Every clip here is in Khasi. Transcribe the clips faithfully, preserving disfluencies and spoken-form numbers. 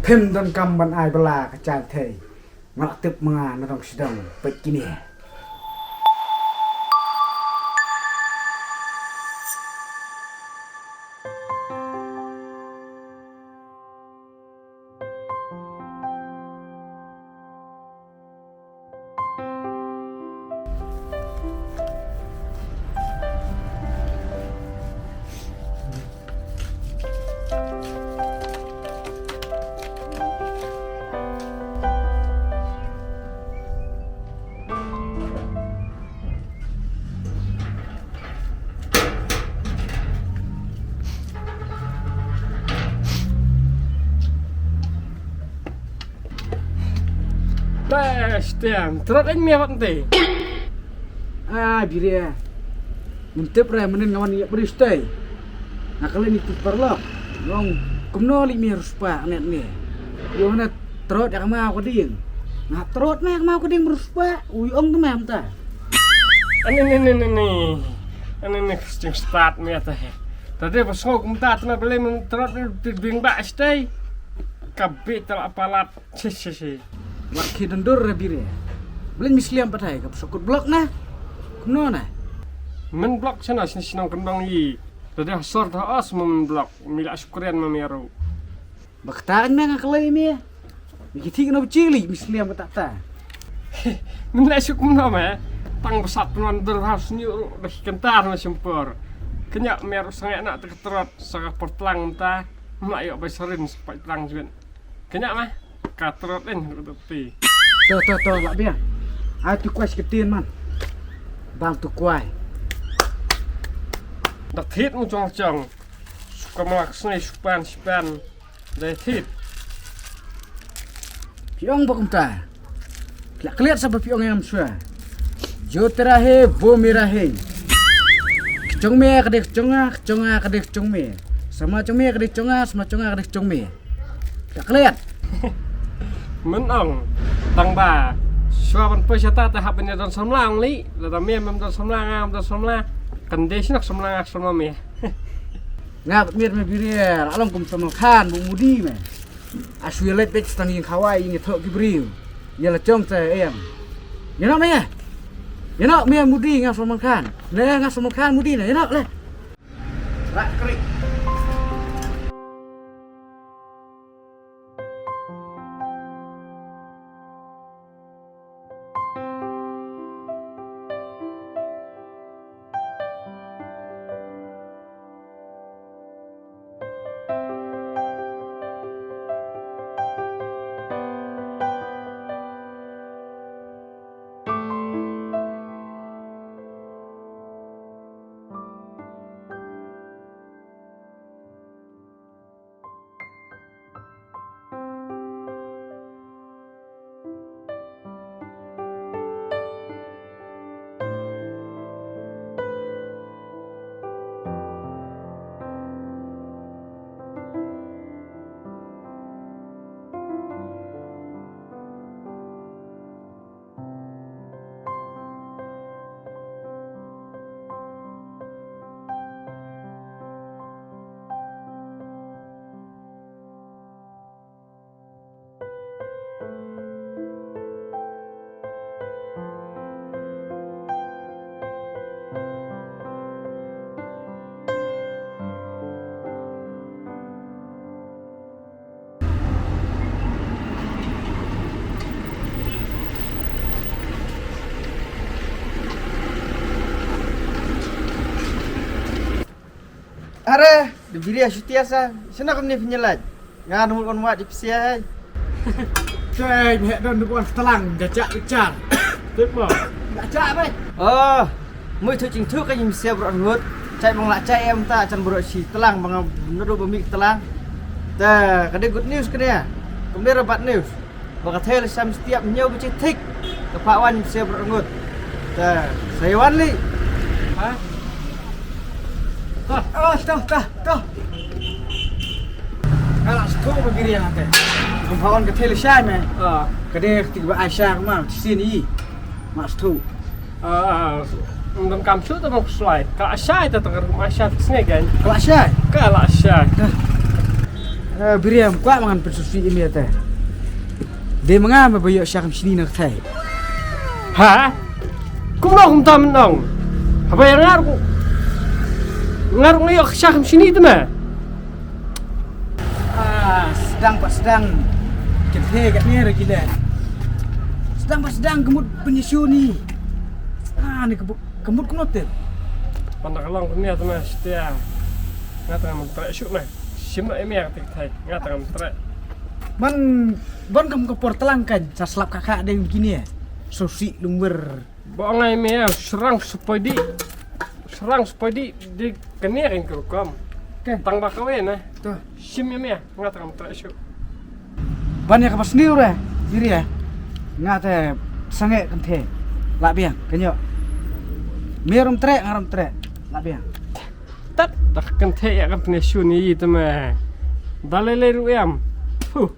Phim donkam ban ai bylla ka jaiñthei. Nga la tip ma nga na dong sdang peit kine. Best, em, trot in mia wat nte. Ah, biria. Ngam tip re mynnin nga wan ïa bris te. Nga kylli ni tu paralok. Long kumno li mia ruspah net ne. Yo na trot ïa ka mau ka ding. Nga trot na ka mau ka ding ruspah. Ui ong tu mem ta. Ani ni ni ni ni. Ani ni sting start mia ta he. Tadi pas ngau kumta tena beli men trot ni bing ba stay. Ka bit la palat. Che che che. Wat ki dundur re bire. Bling mi sliam patai ka pesokut blok na. Kumno na? Men blok sana sini sinong kendong yi. Tadi hasor ta os men blok. Mi la sukren ma mi aru. Bakta kan me nga kelai mi. Mi ki thik no chili mi sliam kata ta. Men la suk kumno me. Tang besat tuan dur has nyu ru dah kentar na sempor. Kenya mi aru sangai nak teketrot saka pertlang ta. Ma yok bai serin sepai tlang juan. Kenya mah ka trot en ka ti. To to to la bia. Ai tu kwai sketin man. Bang tu kwai. Dak thit mu chong chong. Suka malak snai supan supan. Dai thit. Piong ba kumta. Klak kliat sa ba piong em sua. Jo tera he bo mera he. Kchong me ka de kchong a kchong a ka de kchong me. Sama chong me ka de kchong a sama chong a ka de kchong me. Ka klet. Men ong tang ba shuwa ban poi shata ta hap ban ïa don samla ong li. Lada me mem don samla nga mem don samla. Kan dei shnok samla nga samla me. Nga bad mir me birier along kum samla khan bu mudi me. A shu ïa leit beit tang ïing khawai ïing ïa thoh ki briew. Ïa la chong te em. Ïa noh me. Ïa noh me mudi nga samla khan. Le nga samla khan mudi ne ïa noh le. Rak krik. Are, de biri a shutia sa. Sena kam ni penyelaj. Nga nemu kon mat di psia hai. Kai meh don de buan telang jajak bichar. Tip mo. Jajak bai. Oh, mui thu ching thu ka yim sia bro ngut. Chai bang la chai em ta chan bro si telang bang nadu bami telang. Ta ka de good news ka de. Kum de bad news. Ba ka thei la sham stiap ñiew ba chi thik. Ka pha wan sia bro ngut. Ta sa wan li. Ha? Oh, to, to, to. Ka la sku ba giri yang te. Kum pha wan ka thei la shai me. Ah. Ka de ka tik ba ai shai ma, ti sin yi. Ma stu. Ah, ah, ah. Ngam kam shu ta bang slide. Ka la shai ta ta ka ma shai fix ngai gan. Ka la shai. Ka la shai. Dah. Eh, Biri, ym kwah ma ngan pynsngewsih ïa me te. Dei ma nga me ba ïoh sha kham shini na ka thei. Ha? Kumno kumta men ong? Haba ïa nga ruh, nga ruh nga ïoh sha kham shini te me. Ah, sdang pat sdang. Kynthei katne re ki leh. Sdang pat sdang ka mut pynïashu ni. Ah, ni ka bu-, ka mut kumno te. Pynda ka long kumne te me, stia. Nga tang mynta shu me. Shim noh ïa me ka thei. Nga tang mynta. Man, ban kam ka por tlang kan, sa slap ka kha dei kine. Sngewsih lungwer. Ba ong ai me, shrang sepoi di. Shrang sepoi di, di kane kan ka rukom. Kan. Tang ba kawei na. To. Shim ïa me, nga tang mynta shu. Ban ïa kaba sniew re, Biri. Nga te sangeh kynthei. Lah biang, kynjoh. Me rum treh, nga rum treh. Lah biang. Tat, dak kynthei ïa kan pynïashu ni te me. Da lei lei ruh em. Huh.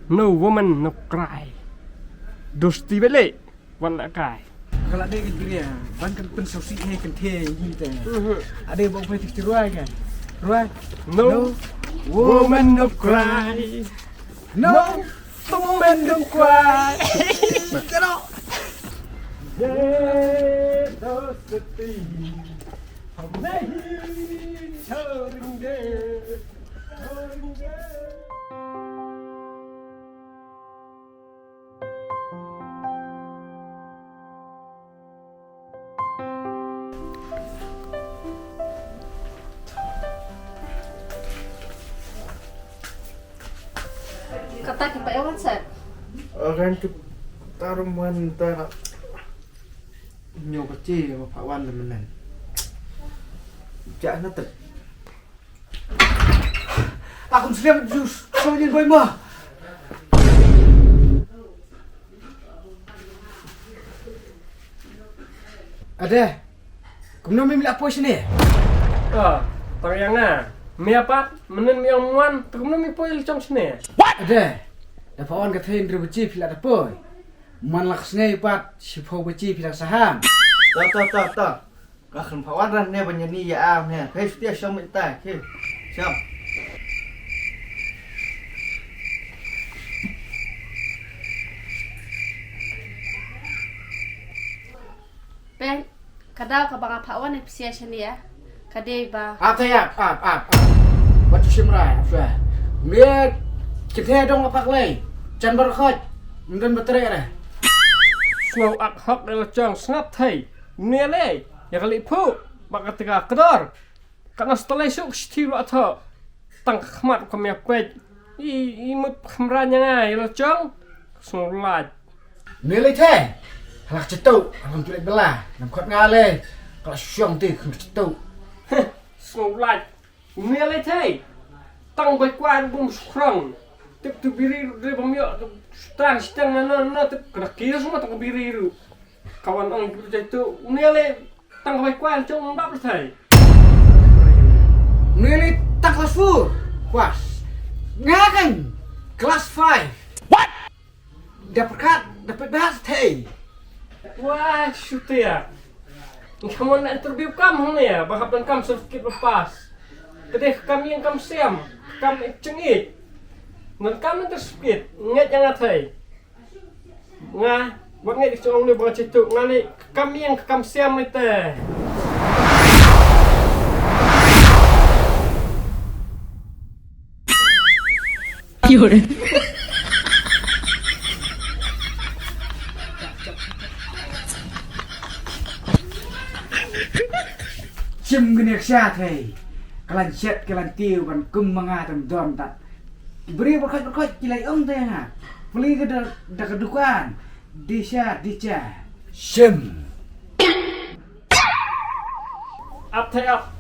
No woman, no cry. Dosti bele. Wan la kai. Ka la dei ka Biri, ban kan pynsngewsih hi kynthei hi te. Mhm. Ade bok phi tik rwai ka. Rwai. No. No. Woman no cry. No. Woman no cry. Get out. Yeah, that's the thing. Hey, hey, hey, hey. Kata ki pa e WhatsApp. Oran ki tarum wan ta nyo ka chi ma pa wan le menen. Ja na tet. Akum sliam jus, so yin boy ma. Ade, kumno me la poi shane? Ah, tang ïa nga. Me pat, menen me ong wan, te kumno me poi la jong shane? Ade, da pa wan ka thei ndri bachi phi la da poi. Man la snei pat, shiphew bachi phi la sahang. Ta, ta, ta, ta. Ka khun pha wan ran ne ban ïa ni ïa am ne. Phei stia shong mit tai. Phei. Shong. Peng, ka daw kaba nga pha wan ïa psia shane ïa. Ka dei ba. Ap ta ïa, ap, ap, ap. Wat tu shim rai, ap shwa. Miet, kynthei dong ap hak lei. Jan bar khot. Mdon ba trei re. Sngew ak hok de la jong sngap thei. Une lei, ïa ka liphu, ba ka tega ka dor. Ka nas talai suk shithi ruh tho. Tang ka khmat ka mia peit. I, i mut khmra nya ngai la jong. Sngew lait. Une lei thei. Halak cetu, halam tu lek bela. Nam khot nga lei. Ka la shong ti kham cetu. Heh, sngew lait. Une lei thei. Tang bai kwai bum skrong. Tip tu biri re bum yo. Tang sitang na no no tip kena kira semua tang biri ru. Kawan ong tu tu. Une lei tang bai kwai cung bap thei. Une lei tang class four. Kuas. Nga kan class five. What? Da perkat, da pet bahas thei. Wah, shutia. Kamu nak interview kam hang ya, bahap dan kam sedikit lepas. Kedeh kam yang kam siam, kam cengit. Dan kam nanti sedikit, nget yang athei. Nga, buat nget di cong ni buat situ, nga ni kam yang kam siam ni teh. Shim gniak sha thei. Kalan shet kalan tiu ban kum manga tam don tat. Bri berkhot berkhot kilai ong te nga. Peli ke da, da ka dukan. Disha, disha. Shim. Ap thei ap.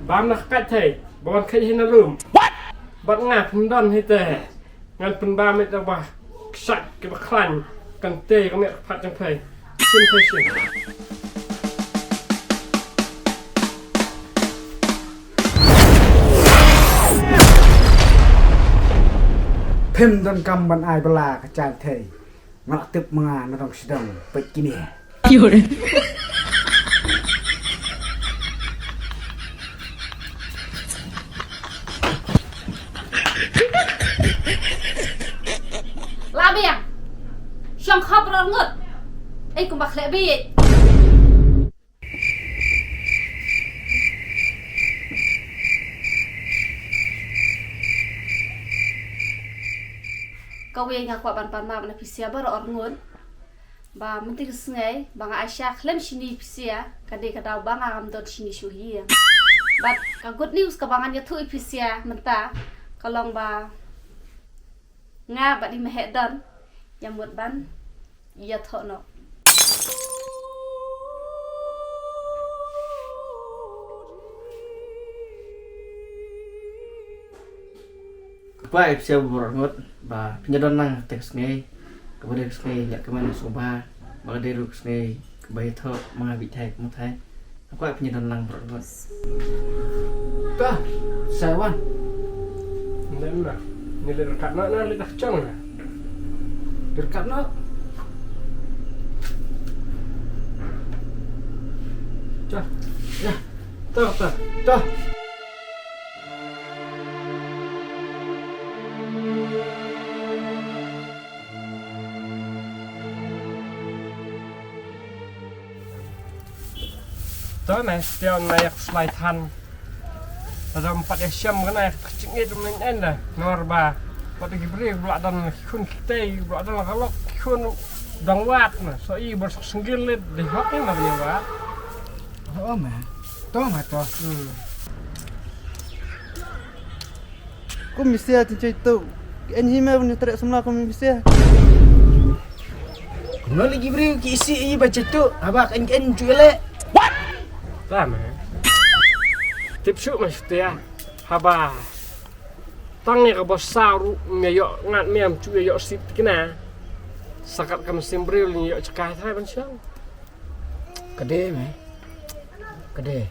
Bam na khat thei. Bam khat hin na lum. What? Bat nga pyndan hi te. Ngan pynbam ïa ba ksat ki ba khlaiñ kan te ka miat ka phat jong phai. Shin phai shin. Phim don kam ban ai bala ka chal thei. Nga la tip ma nga na dong sdang peit kine. Ki hore. Khap ror ngut. Ei kumba khlek bit. Kawei nga kwah ban pan map na phi sia ba ror ngut. Ba mynta ka sngi ba nga ai sha khlem shini phi sia ka dei ka daw ba nga ngam don shini shu hi. Bad ka good news kaba ngan ïathuh ïa phi sia mynta ka long ba nga bad i mehek don ïa mut ban ïathoh noh. Kpa ip sia bor ngut ba pynjadon lang te sngi kaba dei sngi yak kemen suba ba dei ruk sngi kaba ïathoh ma bit thai kemut thai. Aku ai pynjyndan lang brot brot. Ka, Saiwan. Nda na. Ni le rekat na na le dah chong na. Rekat na. Dah. Dah. Dah, dah. Dah. To na stiaw na yak slai than. Tadam pat ya siam kana yak kching et men en da. Nor ba. Pat ki bri bla dan khun kitei bla dan kalok khun dang wat na. So i bor sok senggil le de hok ni na ni wat. Oh ma. To ma to. Hmm. Kum bisia tin choi tu. En hi me bun trek semla kum bisia. Kumno lagi bri ki isi i ba chetu. Haba en en chu le. What? Tama. Tip shu ma shutia. Haba. Tang ne ka bos saru me yo ngat me am chu yo sit kena. Sakat kam simbril ni yo chekai thai ban siang. Kade me. Kade.